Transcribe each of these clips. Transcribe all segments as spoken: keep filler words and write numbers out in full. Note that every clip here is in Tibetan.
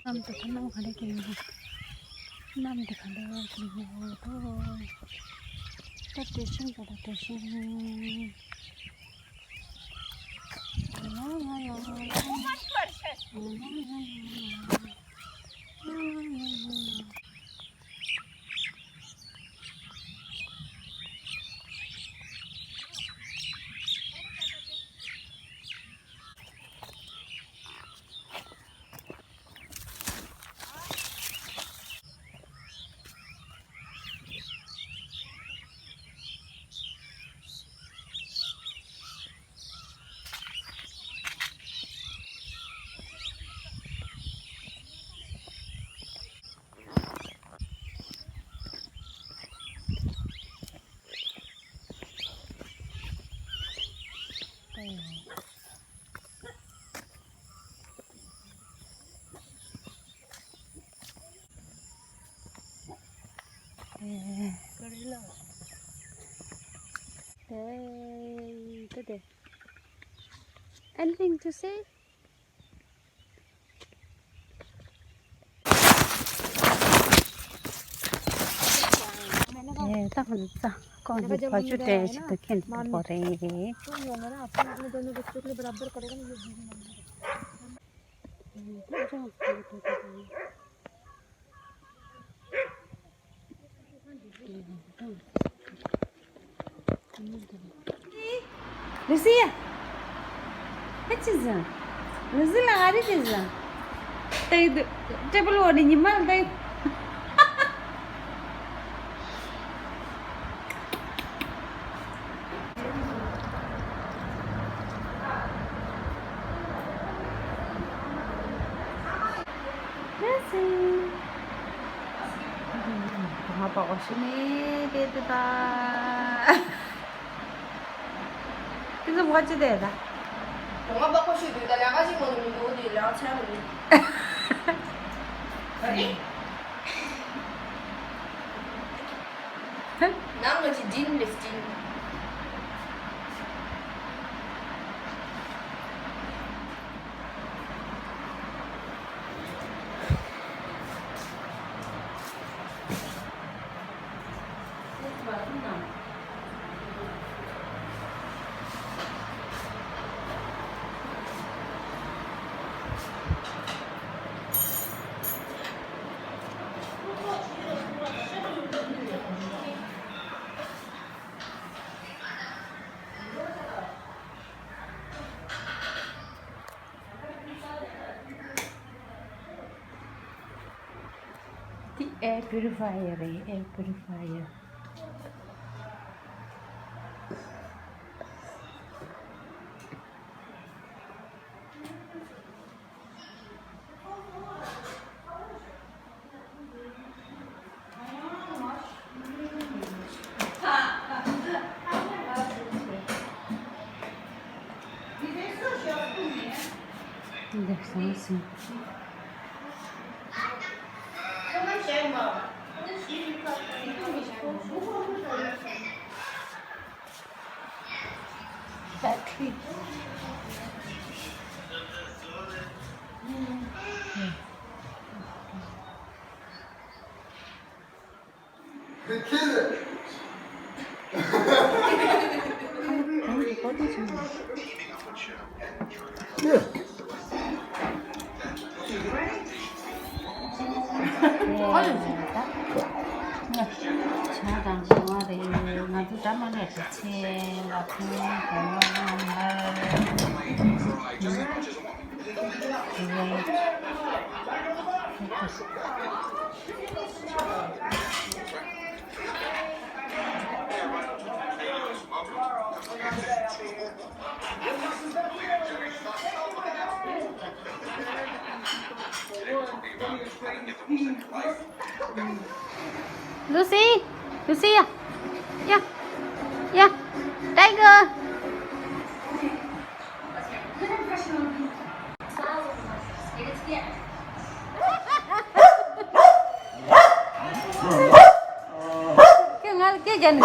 གནམ་དེ་ག་འདྲ་གྱིན་ཡོད། གནམ་དེ་ག་འདྲ་གྱིན་ཡོད་དོ། ད་དེ་བཞིན་ག་ད་དེ་བཞིན། Hey, today. Anything to say? ད་ཁོ་ཚོ་ཁོ་ཚོ་བ་ཕྱུགས་སྤྲད་ཆེད་དུ་ཁྱེར་འགྲོ་གི་རེད། ལུ་སི་ཡ། ཨ་ཅི་ཟ། ལུ་སི་ལ་ཨ་རི་ཅི་ཟ། ཏེ་ཏེ་བལ་འོག་ནས་ཉི་མ་ལ་ཏེ། ལུ་སི། ང་པ་གོ་ཤི་ནི་དེ་དེ་ད། དེ་ཚོ་བ་ཅི་དེ་ད། ང་པ་གོ་ཤི་དུས་ད་ལས་ཀ་ཅིག་མ་ནུ་མི་འདུག་དེ་ལས་ཀ་ཆེ་མ་ནུ། ཨ་རེ། ནང་ང་ཅི་ཌིན་ལེ་ཌིན། འདི་air purifier རེད། air purifier། འདི་བཟང་ཟིན། Battery. ཇ་དང་ཞིམ་པ་རེད། ང་ཚོ་འདྲ་མ་འདྲ་ཞིག་ཚེ་ལ་ཕན་དགོས་ན་ལ། Lucy, Lucy, yeah, yeah, yeah, Tiger. ཁྱོད་ང་ལ་སྐད་རྒྱག་ནི་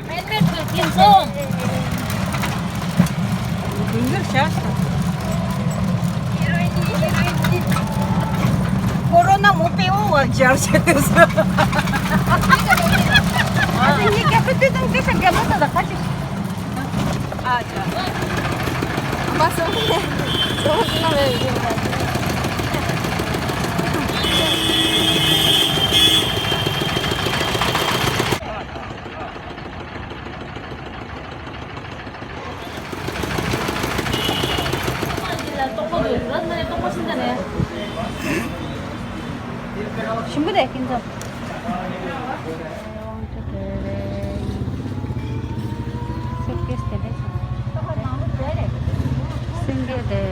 རེད། མེད་མེད་ཀྱི་སྐྱིན་ཚང་། དུས་འགྱུར་བྱ་ཞིང་། ཀོ་རོ་ན་མོ་པེ་འོ་བ་སྦྱར་བྱེད་དུས་སུ། ཨ་ནི་ངའི་རྒྱབ་ཏུ་དུས་དང་དུས་སུ་རྒྱབ་ལ་ད་ད་ཁ་ཅིག་ཨ་ཅག་མ་སོང་ནས་སོང་ན་བས་ཡིན་པ། ཞིམ་པོ་རེད་ཁྱེད་ཚོ། སུཊ་ཀེས་དེ་འདྲ་ཞིག་སེང་གེ་དེ།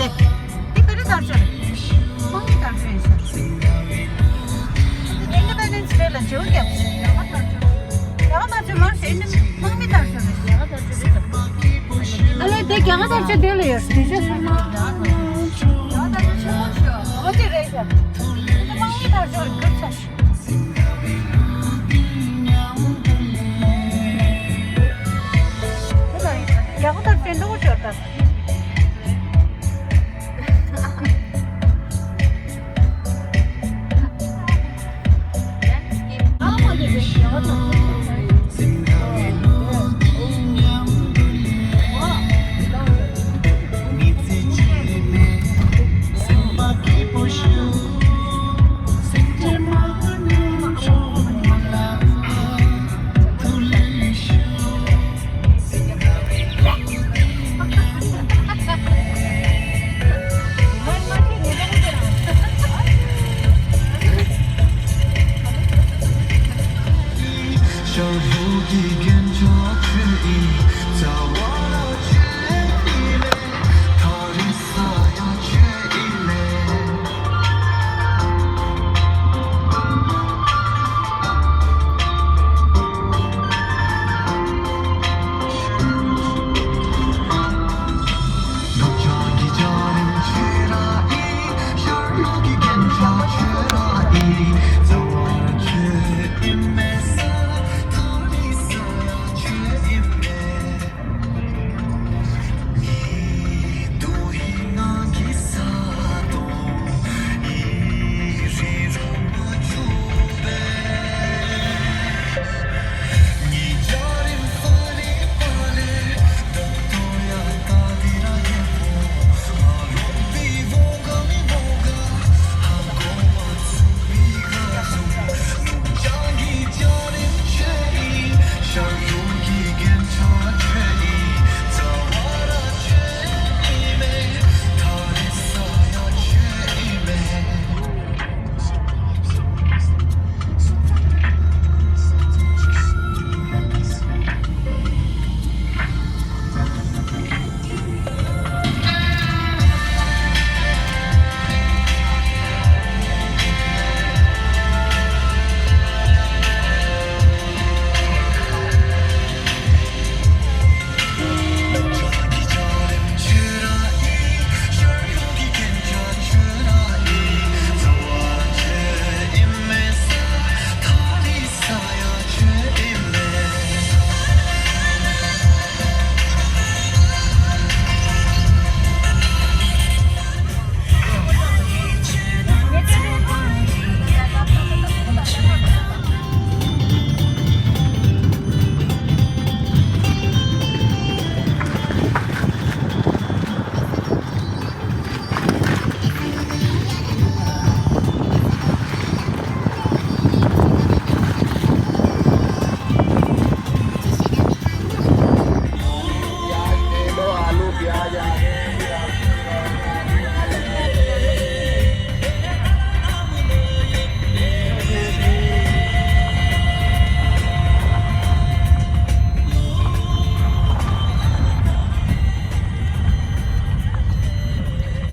འདི་ག་རེ་དར་ཆ་རེད། དམག་མི་དར་ཆ་ཡིན་ས། འདི་ཨིན་ཌི་པེན་ཌེན་སི་ཌེ་ལ་བྱེའུ་རྒྱབ་ཟེར། རྒྱ་གར་དར་ཆ། རྒྱ་གར་དར་ཆ་མ་རེད་ཟེར། འདི་དམག་མི་དར་ཆ་རེད། རྒྱ་གར་དར་ཆ་རེད་ཟེར། ཨ་ལས་དེ་རྒྱ་གར་དར་ཆ་དེ་ལ་ཡོད་རེད། དེ་ཆ་སོང་མ། རྒྱ་གར་དར་ཆ་ཆེན་པོ་ཞིག་ཡོད། འོ་དེ་རེད་ཤག་འདི་དམག་མི་དར་ཆ་རེད། གར་ས་ཞིག་དེ་ལ་རྒྱ་གར་དར་ཆ་འདྲ་བོ་ཅིག་ཡོད་ད།